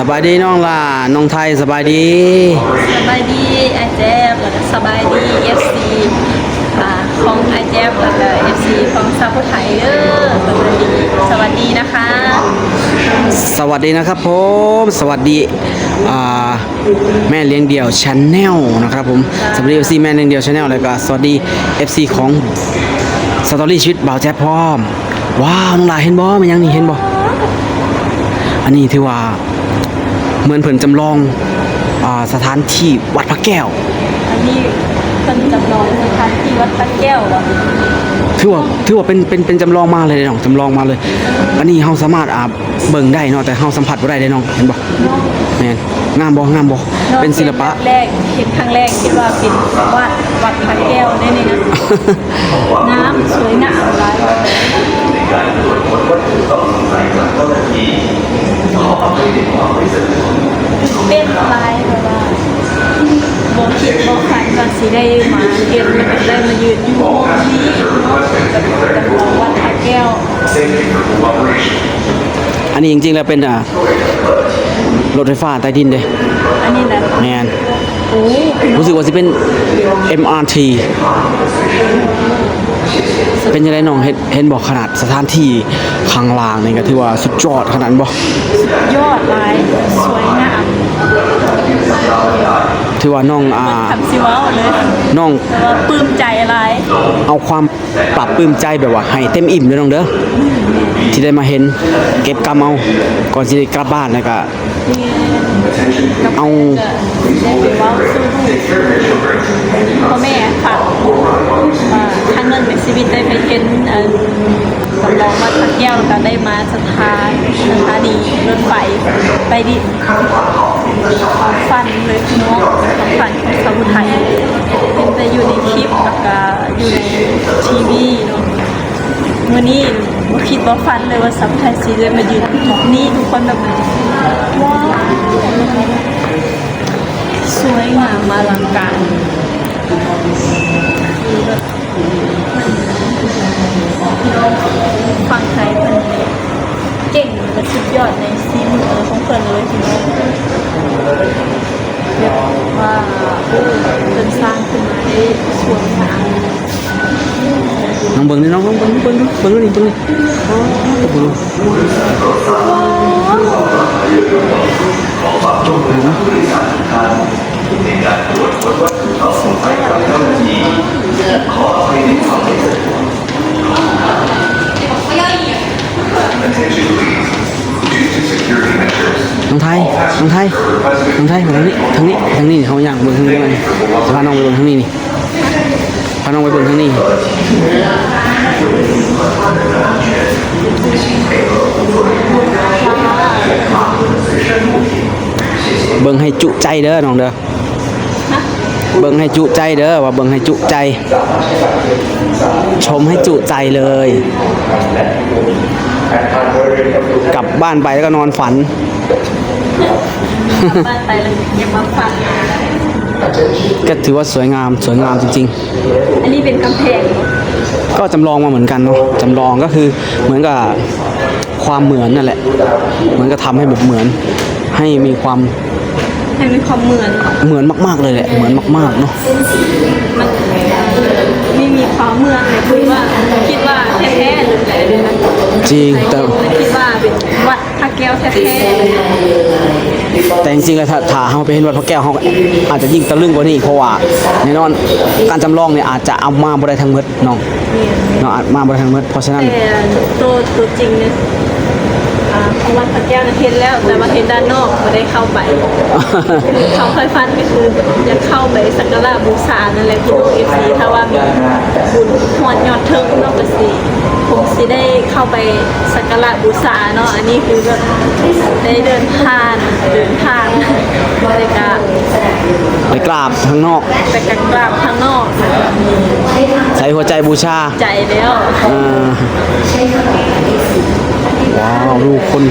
ສະບາຍດີນ້ອງຫຼ້າ ນ້ອງໄທ ສະບາຍດີ. ສະບາຍດີອ້າຍແຈ໊ບ ແລ້ວກໍສະບາຍດີເອັຟຊີ ອ່າ ຂອງອ້າຍແຈ໊ບ ແລ້ວກໍເອັຟຊີຂອງຊາວຜູ້ໄທເດີ. ສະບາຍດີ ສະຫວັດດີນະຄະ. ສະຫວັດດີນະຄັບຜົມ ສະຫວັດດີ ອ່າ ແມ່ລ້ຽງດ່ຽວ Channel ນະຄັບຜົມ. ສະຫວັດດີເອັຟຊີແມ່ລ້ຽງດ່ຽວ Channel ແລ້ວກໍສະຫວັດດີເອັຟຊີຂອງ Story ຊີວິດບ່າວແຈ໊ບພ້ອມ. ວ້າວ ນ້ອງຫຼ້າເຫັນບໍ່? ແມ່ນຫຍັງນີ້ ເຫັນບໍ່? ອັນນີ້ຖືວ່າເໝືອນເພິ່ນຈຳລອງ ອ່າ ສະຖານທີ່ວັດພະແກ້ວ. ອັນນີ້ເພິ່ນຈຳລອງສະຖານທີ່ວັດພະແກ້ວຫວາ? ຖືວ່າ ຖືວ່າເປັນ ເປັນ ເປັນຈຳລອງມາເລີຍເດ້ນ້ອງ ຈຳລອງມາເລີຍ. ອັນນີ້ເຮົາສາມາດ ອ່າ ເບິ່ງໄດ້ເນາະ ແຕ່ເຮົາສຳຜັດບໍ່ໄດ້ເດ້ນ້ອງ ເຫັນບໍ່? ເນາະ ແມ່ນ. ງາມບໍ່? ງາມບໍ່? ເນາະ ເປັນສິລະປະ ເປັນແບບແລກ ເຫັນຄັ້ງແລກ ຄິດວ່າເປັນວັດ ວັດພະແກ້ວແນ່ນີ້ນະ. ງາມ ສວຍງາມຫຼາຍ ເປັນຫຼາຍ ແບບວ່າບໍ່ຄິດບໍ່ຝັນວ່າຊິໄດ້ມາເຫັນ ແລ້ວກໍໄດ້ມາຢືນຢູ່ໝ່ອງນີ້ເນາະ ກັບ ກັບວັດພະແກ້ວ. ອັນນີ້ຈິງໆແລ້ວເປັນ ອ່າ ລົດໄຟຟ້າໃຕ້ດິນເດ້. ອັນນີ້ນະ? ແມ່ນ. ໂອ້ ຮູ້ສຶກວ່າຊິເປັນ ເອັມອາທີ ເປັນຈັ່ງໃດນ້ອງ ເຫັນ ເຫັນບໍ່? ຂະໜາດສະຖານທີ່ຂ້າງລ່າງນີ້ກໍຖືວ່າສຸດຍອດຂະໜາດບໍ່? ສຸດຍອດຫຼາຍ ສວຍງາມ. ຖືວ່ານ້ອງ ອ່າ ຄຳຊິເວົ້າເລີຍ ນ້ອງ ແຕ່ວ່າປຶ້ມໃຈຫຼາຍ ເອົາຄວາມ ປາບປຶ້ມໃຈແບບວ່າໃຫ້ເຕັມອີ່ມເດີນ້ອງເດີ ທີ່ໄດ້ມາເຫັນ ເກັບກຳເອົາ ກ່ອນຊິໄດ້ກັບບ້ານ ແລ້ວກະເອົາ ໄດ້ໄປເວົ້າສູ່ລູກ ພໍ່ແມ່ຟັງວ່າຄັ້ງໜຶ່ງໃນຊີວິດໄດ້ໄປເຫັນ ອັນ ຈຳລອງວັດພະແກ້ວ ແລ້ວກະໄດ້ມາສະຖານ ສະຖານີລົດໄຟໃຕ້ດິນ. ຄວາມຝັນເລີຍເນາະ ຄວາມຝັນຂອງຊາວໄທ ເຫັນແຕ່ຢູ່ໃນຄລິບ ແລ້ວກະຢູ່ໃນທີວີເນາະ. ມື້ນີ້ບໍ່ຄິດບໍ່ຝັນເລີຍວ່າຊາວໄທຊິໄດ້ມາຢືນຈຸດນີ້ ທຸກຄົນແບບ ວ້າວ ສວຍງາມອະລັງການ. ພີ່ນ້ອງຝັ່ງໄທເພິ່ນເກັ່ງ ແລະ ສຸດຍອດໃນສີມືຂອງເພິ່ນເລີຍພີ່ນ້ອງ ແບບວ່າ ເອີ ເພິ່ນສ້າງຂຶ້ນມາໄດ້ສວຍງາມ. ນ້ອງເບິ່ງນີ້ ນ້ອງເບິ່ງ ເບິ່ງ ເບິ່ງ ເບິ່ງນີ້ ເບິ່ງນີ້ ໂອ້ ເບິ່ງ ນ້ອງໄທ ນ້ອງໄທ ນ້ອງໄທ ມາທາງນີ້ ທາງນີ້ ທາງນີ້ ເຮົາຍ່າງເບິ່ງທາງນີ້ ຊິພານ້ອງໄປເບິ່ງທາງນີ້ນີ້ ພານ້ອງໄປເບິ່ງທາງນີ້. ເບິ່ງໃຫ້ຈຸໃຈເດີນ້ອງເດີ. ເບິ່ງໃຫ້ຈຸໃຈເດີ ວ່າເບິ່ງໃຫ້ຈຸໃຈ ຊົມໃຫ້ຈຸໃຈເລີຍ. ກັບບ້ານໄປແລ້ວກໍນອນຝັນ ກັບບ້ານໄປແລ້ວຢາກມາຝັນ. ກໍຖືວ່າສວຍງາມ ສວຍງາມຈິງໆ. ອັນນີ້ເປັນກຳແພງ ກໍຈຳລອງມາເໝືອນກັນເນາະ ຈຳລອງກໍຄືເໝືອນກັບ ຄວາມເໝືອນນັ້ນແຫຼະ ເໝືອນກັບທຳໃຫ້ແບບເໝືອນ ໃຫ້ມີຄວາມ ໃຫ້ມີຄວາມເໝືອນ ເໝືອນມາກໆເລີຍແຫຼະ ເໝືອນມາກໆເນາະ. ມັນມີ ມີຄວາມເໝືອນເລີຍ ຄືວ່າຄິດວ່າແທ້ໆເລີຍ. ຈິງ ແຕ່ ຄິດວ່າເປັນວັດພະແກ້ວແທ້ໆ. ແຕ່ຈິງໆແລ້ວ ຖ້າ ຖ້າເຮົາໄປເຫັນວັດພະແກ້ວ ເຮົາກໍອາດຈະຍິ່ງຕະລຶງກວ່ານີ້ ເພາະວ່າແນ່ນອນ ການຈຳລອງນີ້ອາດຈະເອົາມາບໍ່ໄດ້ທັງໝົດ ນ້ອງ ແມ່ນ ເນາະ ອາດມາບໍ່ໄດ້ທັງໝົດ. ເພາະສະນັ້ນ ແຕ່ໂຕ ໂຕຈິງນີ້ ອ່າ ຂອງວັດພະແກ້ວນະເຫັນແລ້ວ ແຕ່ວ່າເຫັນດ້ານນອກ ບໍ່ໄດ້ເຂົ້າໄປ. ຄວາມໃຝ່ຝັນກໍຄືຢາກເຂົ້າໄປສັກກາລະບູຊານັ້ນແຫຼະ ພີ່ນ້ອງເອັຟຊີ ຖ້າວ່າມີບຸນຮອດຍອດເທິງເນາະ ກໍຊິ ຄົງຊິໄດ້ເຂົ້າໄປສັກກາລະບູຊາເນາະ. ອັນນີ້ຄືແບບໄດ້ເດີນຜ່ານ ເດີນຜ່ານ ແລ້ວກະ ໄປກາບທາງນອກ ໄປກະກາບທາງນອກ ໃສ່ຫົວໃຈບູຊາ ໃຈແລ້ວ ເອີ ວ້າວ ດູຄົນ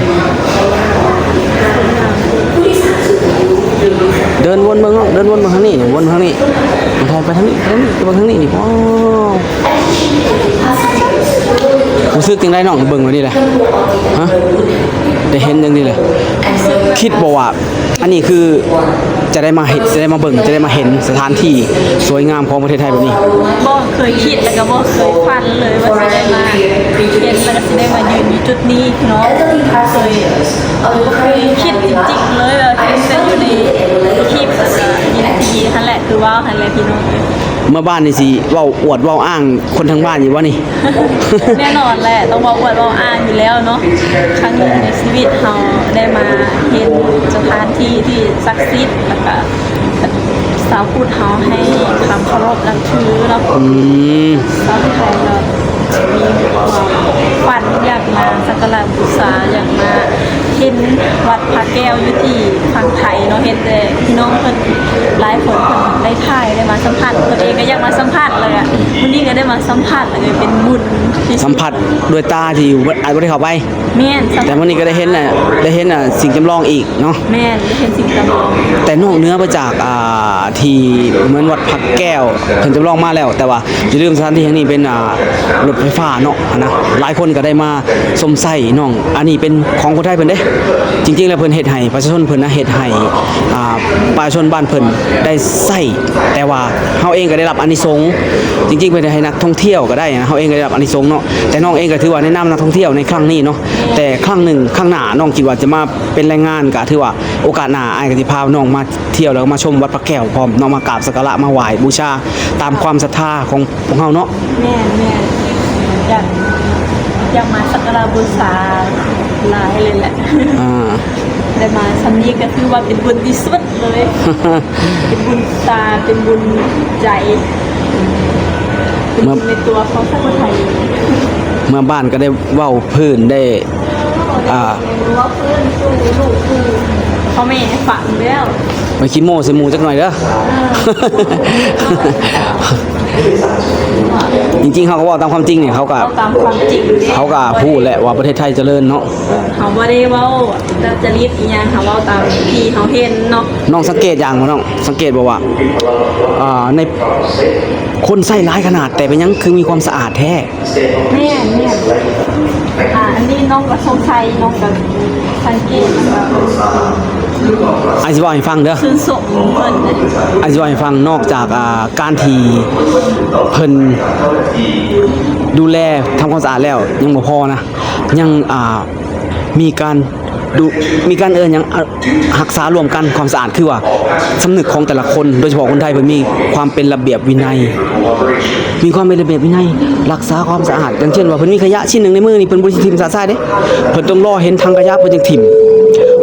ເດີນວົນເບິ່ງເນາະ ເດີນວົນເບິ່ງທາງນີ້ ວົນທາງນີ້ ໄປ ໄປທາງນີ້ ໄປທາງນີ້ ໄປເບິ່ງທາງນີ້ນີ້ ວ້າວ. ຮູ້ສຶກຈັ່ງໃດນ້ອງ ເບິ່ງແບບນີ້ແຫຼະ ຮະ ໄດ້ເຫັນຈັ່ງນີ້ແຫຼະ ຮູ້ສຶກແບ ຄິດບໍ່ວ່າອັນນີ້ຄືຈະໄດ້ມາເຮັດ ຈະໄດ້ມາເບິ່ງ ຈະໄດ້ມາເຫັນສະຖານທີ່ສວຍງາມຂອງປະເທດໄທແບບນີ້? ບໍ່ເຄີຍຄິດ ແລ້ວກໍບໍ່ເຄີຍຝັນເລີຍວ່າຊິໄດ້ມາເຫັນ ແລ້ວກໍຊິໄດ້ມາຢືນຢູ່ຈຸດນີ້ເນາະ. ບໍ່ເຄີຍ ບໍ່ເຄີຍຄິດຈິງໆເລີຍ ວ່າເຫັນແຕ່ຢູ່ໃນຄລິບ ແລ້ວກໍຢູ່ໃນທີວີຫັ້ນແຫຼະ ຄືເວົ້າຫັ້ນແຫຼະພີ່ນ້ອງເອີຍ. ເມືອບ້ານນີ້ຊິເວົ້າອວດເວົ້າອ້າງຄົນທາງບ້ານຢູ່ບໍ່ນີ້? ແນ່ນອນແຫຼະ ຕ້ອງເວົ້າອວດເວົ້າອ້າງຢູ່ແລ້ວເນາະ. ຄັ້ງໜຶ່ງໃນຊີວິດເຮົາໄດ້ມາເຫັນສະຖານທີ່ທີ່ສັກສິດ ແລ້ວກະຊາວພຸດເຮົາໃຫ້ຄວາມເຄົາລົບນັບຖືເນາະ. ອືມ ຊາວໄທເນາະ ມີຄວາມຝັນຢາກມາສັກກາລະບູຊາ ຢາກມາເຫັນວັດພະແກ້ວຢູ່ທີ່ຝັ່ງໄທເນາະ. ເຫັນແຕ່ພີ່ນ້ອງເພິ່ນຫຼາຍຄົນເພິ່ນໄດ້ຖ່າຍ ໄດ້ມາສຳຜັດ ຕົນເອງກໍຢາກມາສຳຜັດ ແລ້ວກໍມື້ນີ້ກໍໄດ້ມາສຳຜັດ ແລ້ວກໍເປັນບຸນທີ່ສຸດ ສຳຜັດດ້ວຍຕາທີ່ອາດບໍ່ໄດ້ເຂົ້າໄປ. ແມ່ນ ແຕ່ມື້ນີ້ກໍໄດ້ເຫັນນະ ໄດ້ເຫັນນະ ສິ່ງຈຳລອງອີກເນາະ. ແມ່ນ ໄດ້ເຫັນສິ່ງຈຳລອງ. ແຕ່ນອກເໜືອໄປຈາກ ອ່າ ທີ່ເໝືອນວັດພະແກ້ວເພິ່ນຈຳລອງມາແລ້ວ ແຕ່ວ່າຢ່າລືມສະຖານທີ່ແຫ່ງນີ້ເປັນ ອ່າ ລົດໄຟຟ້າເນາະ ນະ ຫຼາຍຄົນກໍໄດ້ມາຊົມໃຊ້ເນາະ. ອັນນີ້ເປັນຂອງຄົນໄທເພິ່ນເດ້ ຈິງໆແລ້ວເພິ່ນເຮັດໃຫ້ປະຊາຊົນເພິ່ນນະ ເຮັດໃຫ້ ອ່າ ປະຊາຊົນບ້ານເພິ່ນໄດ້ໃຊ້ ແຕ່ວ່າເຮົາເອງກໍໄດ້ຮັບອານິສົງ. ຈິງໆເພິ່ນເຮັດໃຫ້ນັກທ່ອງທ່ຽວກໍໄດ້ນະ ເຮົາເອງກໍໄດ້ຮັບອານິສົງເນາະ. ແຕ່ນ້ອງເອງກໍຖືວ່າໃນນາມນັກທ່ອງທ່ຽວໃນຄັ້ງນີ້ເນາະ ແຕ່ຄັ້ງໜຶ່ງ ຄັ້ງໜ້າ ນ້ອງຄິດວ່າຈະມາເປັນແຮງງານ ກໍຖືວ່າໂອກາດໜ້າອ້າຍກໍຊິພານ້ອງມາທ່ຽວ ແລ້ວກໍມາຊົມວັດພະແກ້ວພ້ອມເນາະ ມາກາບສັກກາລະ ມາໄຫວ້ບູຊາຕາມຄວາມສັດທາຂອງພວກເຮົາເນາະ. ແມ່ນໆ ຢາກ ຢາກມາສັກກາລະບູຊາຫຼາຍເລີຍແຫຼະ. ອ່າ ໄດ້ມາຊ່ຳນີ້ກໍຖືວ່າເປັນບຸນທີ່ສຸດ ເລີຍ ເປັນບຸນຕາ ເປັນບຸນໃຈ ເປັນບຸນໃນຕົວຂອງຊາວໄທ. ເມືອບ້ານກໍໄດ້ເວົ້າພື້ນ ໄດ້ ອ່າ ເວົ້າພື້ນສູ່ລູກສູ່ພໍ່ແມ່ຟັງແລ້ວ ໄປຂີ້ໂມ້ໃສ່ໝູ່ຈັກໜ້ອຍເດີ. ເອີ ຈິງໆ ເຮົາກໍເວົ້າຕາມຄວາມຈິງນີ້ ເຂົາກໍ ເວົ້າຕາມຄວາມຈິງເດ້ ເຂົາກໍຮູ້ແຫຼະວ່າປະເທດໄທຈະເລີນເນາະ. ເຮົາບໍ່ໄດ້ເວົ້າຈາກຈະລິດອີ່ຫຍັງ ເຮົາເວົ້າຕາມທີ່ເຮົາເຫັນເນາະ. ນ້ອງສັງເກດຢ່າງບໍ່ນ້ອງ? ສັງເກດບໍ່ວ່າ ອ່າ ໃນ ຄົນໃຊ້ຫຼາຍຂະໜາດ ແຕ່ເປັນຫຍັງຄືມີຄວາມສະອາດແທ້? ແມ່ນໆ ອ່າ ອັນນີ້ນ້ອງກໍສົງໄສ ນ້ອງກໍສັງເກດ ອ້າຍຊິເວົ້າໃຫ້ຟັງເດີ ຊື່ນຊົມເພິ່ນເດ້. ອ້າຍຊິເວົ້າໃຫ້ຟັງ ນອກຈາກ ອ່າ ການທີ່ເພິ່ນດູແລທຳຄວາມສະອາດແລ້ວ ຍັງບໍ່ພໍນະ ຍັງ ອ່າ ມີການ ດູ ມີການເອີ້ນຫຍັງ ອະ ຮັກສາຮ່ວມກັນຄວາມສະອາດ ຄືວ່າສຳນຶກຂອງແຕ່ລະຄົນ ໂດຍສະເພາະຄົນໄທ ເພິ່ນມີຄວາມເປັນລະບຽບວິໄນ ມີຄວາມເປັນລະບຽບວິໄນ ຮັກສາຄວາມສະອາດ. ຢ່າງເຊັ່ນວ່າ ເພິ່ນມີຂະຫຍະຊິ້ນໜຶ່ງໃນມືນີ້ ເພິ່ນບໍ່ໄດ້ຖິ້ມຊະຊາຍເດ້ ເພິ່ນຕ້ອງລໍເຫັນຖັງຂະຫຍະ ເພິ່ນຈຶ່ງຖິ້ມ.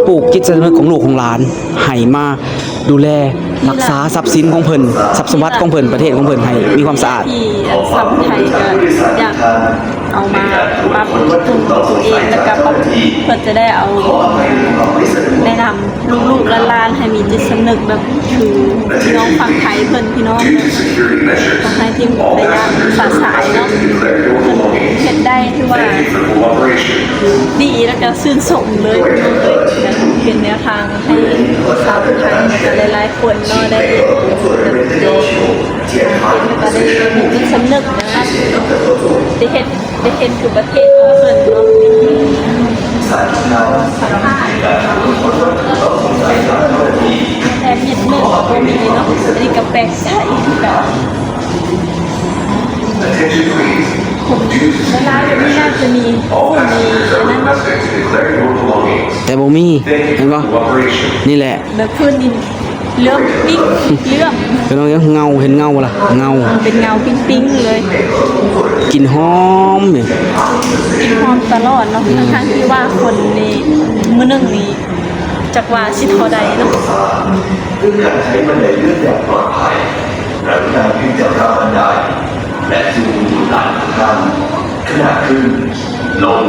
ປູກຈິດສຳນຶກຂອງລູກຂອງຫຼານໃຫ້ມາ ດູແລຮັກສາຊັບສິນຂອງເພິ່ນ ຊັບສົມບັດຂອງເພິ່ນ ປະເທດຂອງເພິ່ນໃຫ້ມີຄວາມສະອາດ. ທີ່ຊາວໄທກໍຢາກເອົາມາປັບປຸງຕົວເອງ ແລ້ວກໍປັບ ເພື່ອຈະໄດ້ເອົາແນະນຳລູກໆຫຼານໆ ໃຫ້ມີຈິດສຳນຶກແບບຄືພີ່ນ້ອງຝັ່ງໄທເພິ່ນ ພີ່ນ້ອງຝັ່ງໄທທີ່ບໍ່ໄດ້ຢ້ານສາສາຍເນາະ ເພິ່ນເຮັດໄດ້ ຖືວ່າດີ ແລ້ວກໍຊື່ນຊົມເລີຍ ເປັນແນວທາງ ໃຫ້ຊາວໄທ ແລ້ວກະຫຼາຍໆຄົນເນາະ ໄດ້ເຫັນ ໄດ້ເຫັນ ແລ້ວກະໄດ້ມີຈິດສຳນຶກນະ ໄດ້ເຮັດ ໄດ້ເຮັດຄືປະເທດຂອງເພິ່ນເນາະ. ແອບນິດໜຶ່ງກໍບໍ່ມີເນາະ ອັນນີ້ກໍແປກໃຈຄືກັນ. ຫຼາຍໆແບບນີ້ໜ້າຈະມີ ຄົນມີອັນນັ້ນເນາະ ແຕ່ບໍ່ມີ ເຫັນບໍ່? ນີ້ແຫຼະ ແບບພື້ນນີ້ເຫຼື້ອມປິ້ງເຫຼື້ອມ ພີ່ນ້ອງເອີຍ ເງົາ ເຫັນເງົາບໍ່ລະ? ເງົາ ເປັນເງົາປິ້ງໆເລີຍ ກິ່ນຫອມນີ້ ກິ່ນຫອມຕະຫຼອດເນາະ ອືມ ທັງໆທີ່ວ່າຄົນນີ້ມື້ໜຶ່ງນີ້ຈັກວ່າຊິທໍ່ໃດເນາະ. ຄືການໃຊ້ບັນໄດເລື່ອນຢ່າງປອດໄພ ກະລຸນາຂຶ້ນຈາກລາວບັນໄດ ແລະ ສູງຢູ່ຫຼັງຂອງທ່ານ ຂະນະຂຶ້ນ ລົງ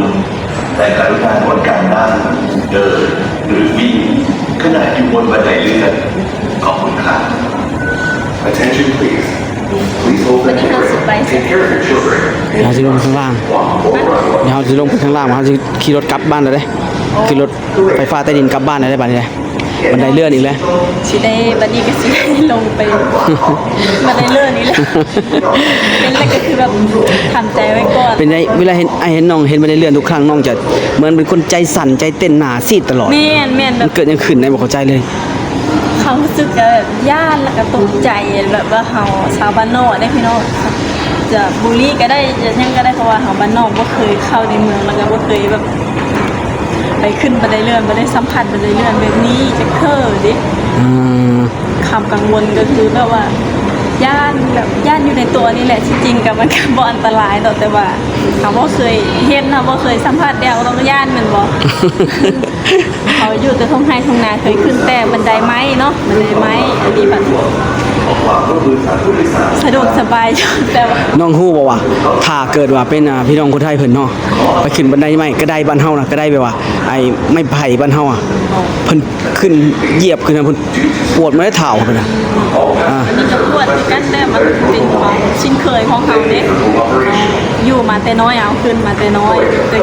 ແຕ່ກະລຸນາງົດການນັ່ງ, ເດີນ ຫຼື ວິ່ງຂະນະຢູ່ບົນບັນໄດເລື່ອນ. ຂອບຄຸນຄັບ. Attention please. Please hold the door. Take care of your children. ເຮົາຊິລົງໄປຂ້າງລ່າງ ເຮົາຊິລົງໄປຂ້າງລ່າງ ເຮົາຊິຂີ່ລົດກັບບ້ານແລ້ວເດ້ ຂີ່ລົດໄຟຟ້າໃຕ້ດິນກັບບ້ານແລ້ວເດ້ ບາດນີ້ເດ້. ບັນໄດເລື່ອນອີກແລ້ວ ຊິໄດ້ ບັດນີ້ກໍຊິໄດ້ລົງໄປບັນໄດເລື່ອນນີ້ແຫຼະ ເຫັນແລ້ວກໍຄືແບບທຳໃຈໄວ້ກ່ອນ. ເປັນໃດ ເວລາເຫັນ ອ້າຍເຫັນນ້ອງເຫັນບັນໄດເລື່ອນທຸກຄັ້ງ ນ້ອງຈະເໝືອນເປັນຄົນໃຈສັ່ນໃຈເຕັ້ນໜ້າຊີດຕະຫຼອດ. ແມ່ນໆ ແບບ ມັນເກີດຫຍັງຂຶ້ນແດ່ ບໍ່ເຂົ້າໃຈເລີຍ. ຄວາມຮູ້ສຶກກໍຢ້ານ ແລ້ວກໍຕົກໃຈ ແບບວ່າເຮົາຊາວບ້ານນອກເດ້ພີ່ນ້ອງ ຈະບູລີກໍໄດ້ ຈະຫຍັງກໍໄດ້ ເພາະວ່າເຮົາບ້ານນອກ ບໍ່ເຄີຍເຂົ້າໃນເມືອງ ແລ້ວກໍບໍ່ເຄີຍແບບ ໄປຂຶ້ນບັນໄດເລື່ອນ ບໍ່ໄດ້ສຳຜັດບັນໄດເລື່ອນແບບນີ້ຈັກເທື່ອເດ້. ອືມ ຄວາມກັງວົນກໍຄືແບບວ່າຢ້ານ ແບບຢ້ານຢູ່ໃນຕົວນີ້ແຫຼະ. ທີ່ຈິງກໍມັນກໍບໍ່ອັນຕະລາຍດອກ ແຕ່ວ່າເຮົາບໍ່ເຄີຍເຫັນ ເຮົາບໍ່ເຄີຍສຳຜັດ ເຮົາກໍຕ້ອງຢ້ານແມ່ນບໍ່? ເຮົາຢູ່ແຕ່ທົ່ງໄຮ່ທົ່ງນາ ເຄີຍຂຶ້ນແຕ່ບັນໄດໄມ້ເນາະ ບັນໄດໄມ້ ອັນນີ້ບັດສະດວກສະບາຍຢູ່ ແຕ່ວ່າ ນ້ອງຮູ້ບໍ່ວ່າ ຖ້າເກີດວ່າເປັນ ອາ ພີ່ນ້ອງຄົນໄທເພິ່ນເນາະ ໄປຂຶ້ນບັນໄດໄມ້ ກະໄດບ້ານເຮົານະ ກະໄດແບບວ່າ ໄອ້ໄມ້ໄຜ່ບ້ານເຮົາອະ ເພິ່ນຂຶ້ນຢຽບຂຶ້ນນະ ເພິ່ນປວດໝົດເລີຍ ເທົ້າເພິ່ນນະ. ອາ ອັນນີ້ກໍປວດຄືກັນແຫຼະ ມັນເປັນຄວາມຊິນເຄີຍຂອງເຮົາເດ້ ຢູ່ມາແຕ່ນ້ອຍ ເຮົາຂຶ້ນມາແຕ່ນ້ອຍ ແຕ່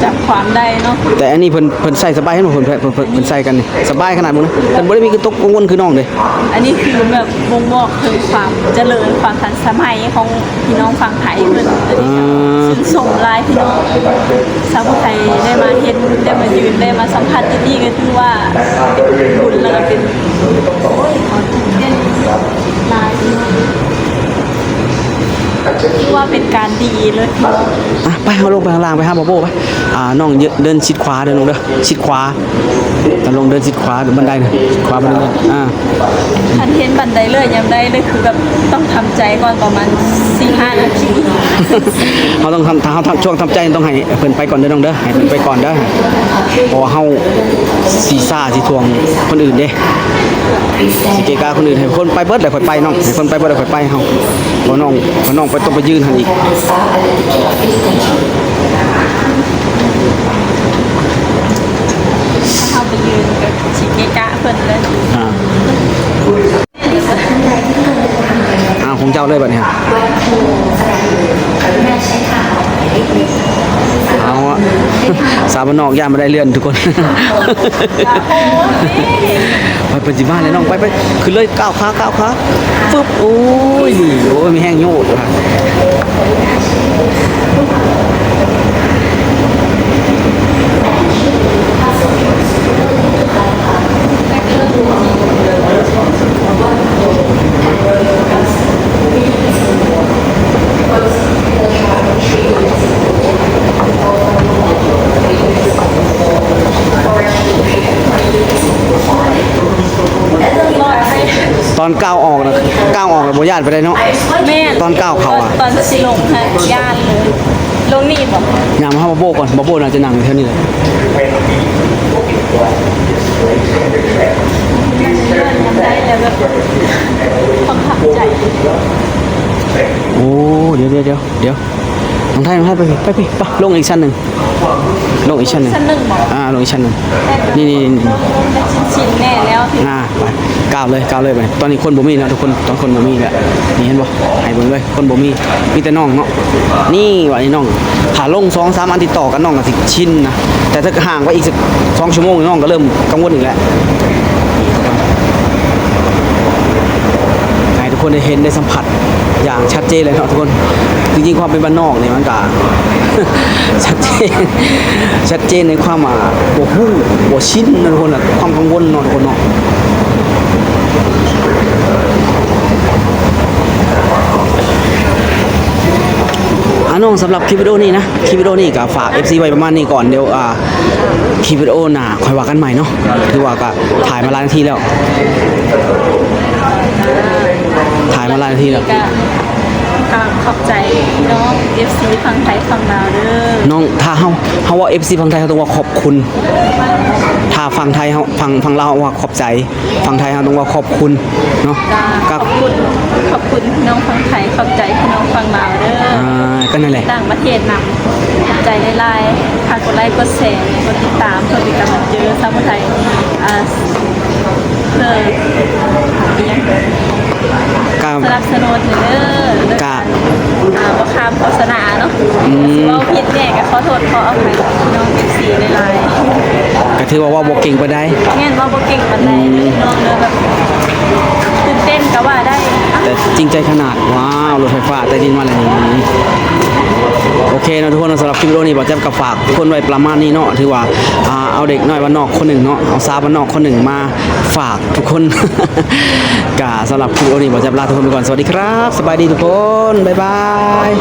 ຈຳຄວາມໄດ້ເນາະ. ແຕ່ອັນນີ້ເພິ່ນ ເພິ່ນໃສ່ສະບາຍ ເຫັນບໍ່ ເພິ່ນ ເພິ່ນ ເພິ່ນໃສ່ກັນນີ້ ສະບາຍຂະໜາດໝູ່ນະ ເພິ່ນບໍ່ໄດ້ມີກະຕົກກັງວົນຄືນ້ອງເດ້. ອັນນີ້ຄືແບບບົ່ງບອກເຖິງຄວາມຈະເລີນ ຄວາມທັນສະໄໝຂອງພີ່ນ້ອງຝັ່ງໄທເພິ່ນ. ອືມ ຊື່ນຊົມຫຼາຍພີ່ນ້ອງຊາວໄທ ໄດ້ມາເຫັນ ໄດ້ມາຢືນ ໄດ້ມາສຳຜັດຈຸດນີ້ ກໍຖືວ່າເປັນບຸນ ແລ້ວກໍເປັນ ໂອ້ຍ ຂໍຕື່ນເຕັ້ນຫຼາຍພີ່ນ້ອງ. ຖືວ່າເປັນການດີເລີຍ. ອ່ະ ໄປ ເຮົາລົງໄປຂ້າງລ່າງ ໄປຫາບ່າວໂບ້ໄປ. ອ່າ ນ້ອງເດີນຊິດຂວາເດີ ນ້ອງເດີ ຊິດຂວາ ຕ້ອງລົງເດີນຊິດຂວາ ບັນໄດນະ ຂວາບັນໄດ. ອ່າ ຄັນເຫັນບັນໄດເລື່ອນຍາມໃດເລີຍ ຄືແບບຕ້ອງທຳໃຈກ່ອນປະມານສີ່ຫ້ານາທີ. ເຮົາຕ້ອງທຳ ຖ້າເຮົາທຳ ຊ່ວງທຳໃຈຕ້ອງໃຫ້ເພິ່ນໄປກ່ອນເດີ ນ້ອງເດີ ໃຫ້ເພິ່ນໄປກ່ອນເດີ ເພາະວ່າເຮົາ ຊິຊ້າຊິຖ່ວງຄົນອື່ນເດ້ ຊິເກະກະຄົນອື່ນ. ໃຫ້ຄົນໄປເບິດແລ້ວຄ່ອຍໄປນ້ອງ ໃຫ້ຄົນໄປເບິດແລ້ວຄ່ອຍໄປເຮົາ ເພາະນ້ອງ ເພາະນ້ອງໄປ ຕ້ອງໄປຢືນຫັ້ນອີກ. ເຮົາໄປຢືນກໍຊິເກະກະເພິ່ນເລີຍ. ອ່າ ອ້າວ ຂອງເຈົ້າເລີຍບັດນີ້. ເອົາ ສາວບ້ານນອກຢ້ານບໍ່ໄດ້ເລື່ອນທຸກຄົນ. ໄປ ເພິ່ນຊິມາແລ້ວນ້ອງ ໄປ ໄປ ຂຶ້ນເລີຍ ກ້າວຂາ ກ້າວຂາ ຟຶບ ໂອ້ຍ ໂອ້ຍ ມີແຮງໂຍກ. ຕອນກ້າວອອກນະ ກ້າວອອກແລ້ວບໍ່ຢ້ານປານໃດເນາະ. ແມ່ນ ຕອນກ້າວເຂົ້າອະ ຕອນຊິລົງຫັ້ນຢ້ານເລີຍ. ລົງນີ້ບໍ? ຍ່າງມາຫາບ່າວໂບ້ກ່ອນ ບ່າວໂບ້ໜ້າຈະນັ່ງຢູ່ແຖວນີ້ແຫຼະ. ໂອ້ ດຽວໆໆ ດຽວ ນ້ອງໄທ ນ້ອງໄທ ໄປ ໄປ ໄປ ລົງອີກຊັ້ນໜຶ່ງ ລົງອີກຊັ້ນໜຶ່ງ. ຊັ້ນໜຶ່ງບໍ? ອ່າ ລົງອີກຊັ້ນໜຶ່ງ. ນີ້ໆໆ ລົງໄປຊິນໆແນ່ແລ້ວ. ອ່າ ໄປ ກ້າວເລີຍ ກ້າວເລີຍໄປ. ຕອນນີ້ຄົນບໍ່ມີເນາະທຸກຄົນ ຕອນຄົນບໍ່ມີແລ້ວ. ນີ້ເຫັນບໍ່? ໃຫ້ເບິ່ງເລີຍ ຄົນບໍ່ມີ ມີແຕ່ນ້ອງເນາະ. ນີ້ວ່ານີ້ນ້ອງ ຖ້າລົງສອງສາມອັນຕິດຕໍ່ກັນ ນ້ອງກໍຊິຊິນນະ ແຕ່ຖ້າຫ່າງໄປອີກສອງຊົ່ວໂມງ ນ້ອງກໍເລີ່ມກັງວົນອີກແລ້ວ. ໃຫ້ທຸກຄົນໄດ້ເຫັນໄດ້ສຳຜັດຢ່າງຊັດເຈນເລີຍເນາະທຸກຄົນ. ຈິງໆ ຄວາມເປັນບ້ານນອກນີ້ມັນກະຊັດເຈນ ຊັດເຈນໃນຄວາມ ອ່າ ບໍ່ຮູ້ບໍ່ຊິນເນາະທຸກຄົນ ຄວາມກັງວົນເນາະທຸກຄົນເນາະ. ອ່າ ນ້ອງ ສຳລັບຄລິບວິດີໂອນີ້ນະ ຄລິບວິດີໂອນີ້ກໍຝາກເອັຟຊີໄວ້ປະມານນີ້ກ່ອນ. ດຽວ ອ່າ ຄລິບວິດີໂອໜ້າຄ່ອຍວ່າກັນໃໝ່ເນາະ. ຖືວ່າກໍຖ່າຍມາຫຼາຍນາທີແລ້ວ ຖ່າຍມາຫຼາຍນາທີແລ້ວ. ກໍ ກໍຂອບໃຈພີ່ນ້ອງເອັຟຊີຝັ່ງໄທຝັ່ງລາວເດີ. ນ້ອງ ຖ້າເຮົາ ເຮົາເວົ້າເອັຟຊີຝັ່ງໄທ ເຮົາຕ້ອງວ່າຂອບຄຸນ. ຖ້າຝັ່ງໄທເຮົາ ຝັ່ງ ຝັ່ງລາວເຮົາວ່າຂອບໃຈ. ຝັ່ງໄທເຮົາຕ້ອງວ່າຂອບຄຸນເນາະ. ກໍ ກໍຂອບຄຸນ ຂອບຄຸນພີ່ນ້ອງຝັ່ງໄທ ຂອບໃຈພີ່ນ້ອງຝັ່ງລາວເດີ. ອ່າ ກໍນັ້ນແຫຼະ ຕ່າງປະເທດນຳ ຂອບໃຈຫຼາຍໆ. ຝາກກົດໄລກົດແຊ ກົດຕິດຕາມ ເພື່ອເປັນກຳລັງໃຈໃຫ້ຊາວໄທ ອ່າ ເພື່ອ ອີຫຍັງ ກໍ ສະໜັບສະໜູນເດີ. ກໍ ອ່າ ບໍ່ຂ້າມໂຄສະນາເນາະ. ອືມ ຊິເວົ້າຜິດແດ່ກໍຂໍໂທດຂໍອະໄພພີ່ນ້ອງເອັຟຊີຫຼາຍໆ. ກໍ ຖືວ່າເວົ້າບໍ່ເກັ່ງປານໃດ. ແມ່ນ ເວົ້າບໍ່ເກັ່ງປານໃດ ອືມ ເລີຍນ້ອງເລີຍແບບຕື່ນເຕັ້ນກໍວ່າໄດ້. ແຕ່ຈິງໃຈຂະໜາດ. ວ້າວ ລົດໄຟຟ້າໃຕ້ດິນມາແລ້ວນີ້. ໂອເຄເນາະທຸກຄົນເນາະ, ສຳລັບຄລິບວິດີໂອນີ້ ບ່າວແຈັບກໍຝາກທຸກຄົນໄວ້ປະມານນີ້ເນາະ. ຖືວ່າ ອ່າ ເອົາເດັກນ້ອຍບ້ານນອກຄົນໜຶ່ງເນາະ, ເອົາສາວບ້ານນອກຄົນໜຶ່ງມາຝາກທຸກຄົນ. ກະສຳລັບຄລິບວິດີໂອນີ້ ບ່າວແຈັບລາທຸກຄົນໄປກ່ອນ. ສະຫວັດດີຄັບ, ສະບາຍດີທຸກຄົນ, ບາຍບາຍ.